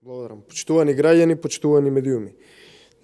Благодарам. Почитувани граѓани, почитувани медиуми.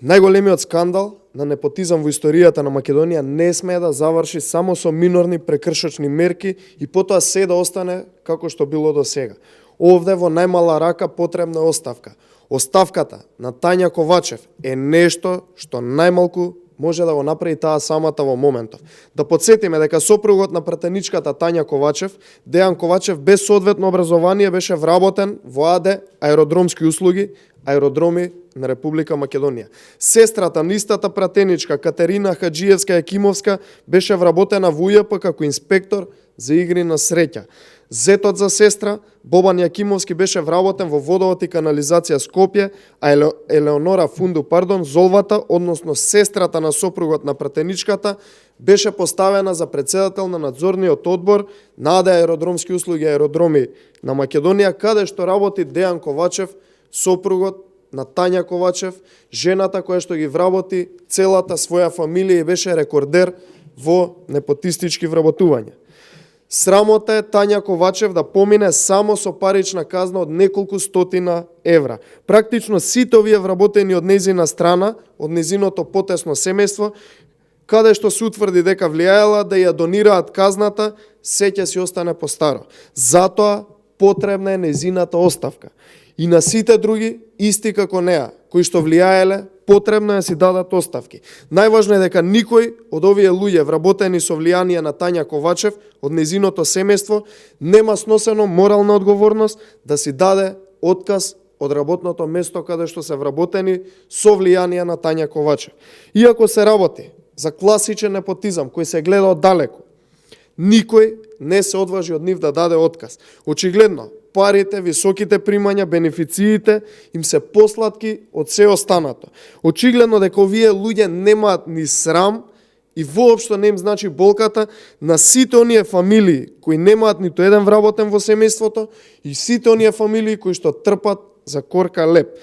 Најголемиот скандал на непотизам во историјата на Македонија не смее да заврши само со минорни прекршочни мерки и потоа се да остане како што било до сега. Овде во најмала рака потребна е оставка. Оставката на Тања Ковачев е нешто што најмалку може да го направи таа самата во моментов. Да подсетиме дека сопругот на пратеничката Тања Ковачев, Дејан Ковачев, без соодветно образование беше вработен во АД Аеродромски услуги, аеродроми на Република Македонија. Сестрата на истата пратеничка Катерина Хаџиевска-Екимовска беше вработена во УЈП како инспектор за игри на среќа. Зетот за сестра Бобан Јакимовски беше вработен во водовод и канализација Скопје, а Елеонора Фунду, Золвата, односно сестрата на сопругот на пратеничката, беше поставена за председател на надзорниот одбор на АД Аеродромски услуги аеродроми на Македонија, каде што работи Дејан Ковачев, сопругот на Тања Ковачев, жената која што ги вработи целата своја фамилија и беше рекордер во непотистички вработувања. Срамота е Тања Ковачев да помине само со парична казна од неколку стотина евра. Практично сите овие вработени од нејзина страна, од нејзиното потесно семејство, каде што се утврди дека влијаела да ја донираат казната, се ќе си остане по старо. Затоа потребна е нејзината оставка. И на сите други, исти како неа, кои што влијаеле, потребно е да си дадат оставки. Најважно е дека никој од овие луѓе вработени со влијание на Тања Ковачев од нејзиното семејство нема сносено морална одговорност да си даде отказ од работното место каде што се вработени со влијание на Тања Ковачев. Иако се работи за класичен непотизам кој се гледа од далеку, никој не се одважи од нив да даде отказ. Очигледно, парите, високите примања, бенефициите им се посладки од се останато. Очигледно дека овие луѓе немаат ни срам и воопшто не им значи болката на сите оние фамилии кои немаат ниту еден вработен во семејството и сите оние фамилии кои што трпат за корка леп.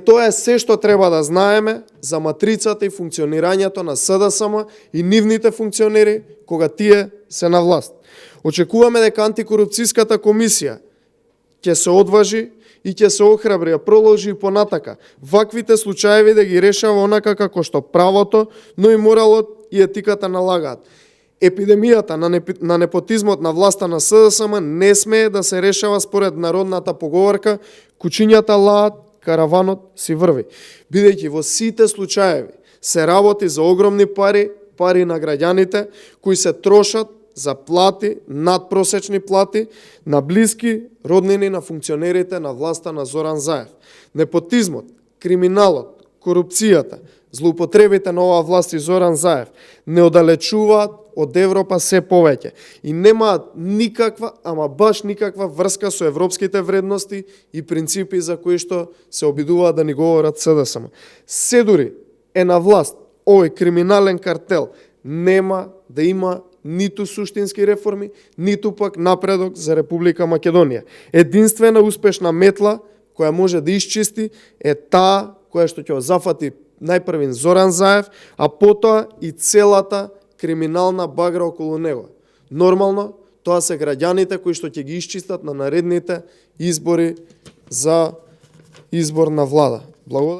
Тоа е се што треба да знаеме за матрицата и функционирањето на СДСМ и нивните функционери кога тие се на власт. Очекуваме дека антикорупцијската комисија ќе се одважи и ќе се охрабри, проложи и понатака ваквите случаеви да ги решава онака како што правото, но и моралот и етиката налагаат. Епидемијата на непотизмот на власта на СДСМ не смее да се решава според народната поговорка кучињата лаат, караванот си врви. Бидејќи во сите случаеви се работи за огромни пари, пари на граѓаните, кои се трошат за плати, надпросечни плати, на блиски роднини на функционерите на власта на Зоран Заев. Непотизмот, криминалот, корупцијата, злоупотребите на оваа власт и Зоран Заев не оддалечуваат од Европа се повеќе и немаат никаква, ама баш никаква врска со европските вредности и принципи за кои што се обидуваат да ни говорат СДСМ. Се дури е на власт овој криминален картел нема да има ниту суштински реформи, ниту пак напредок за Република Македонија. Единствена успешна метла која може да исчисти е таа која што ќе зафати најпрвин Зоран Заев, а потоа и целата криминална багра околу него. Нормално, тоа се граѓаните кои што ќе ги исчистат на наредните избори за избор на влада. Благодарам.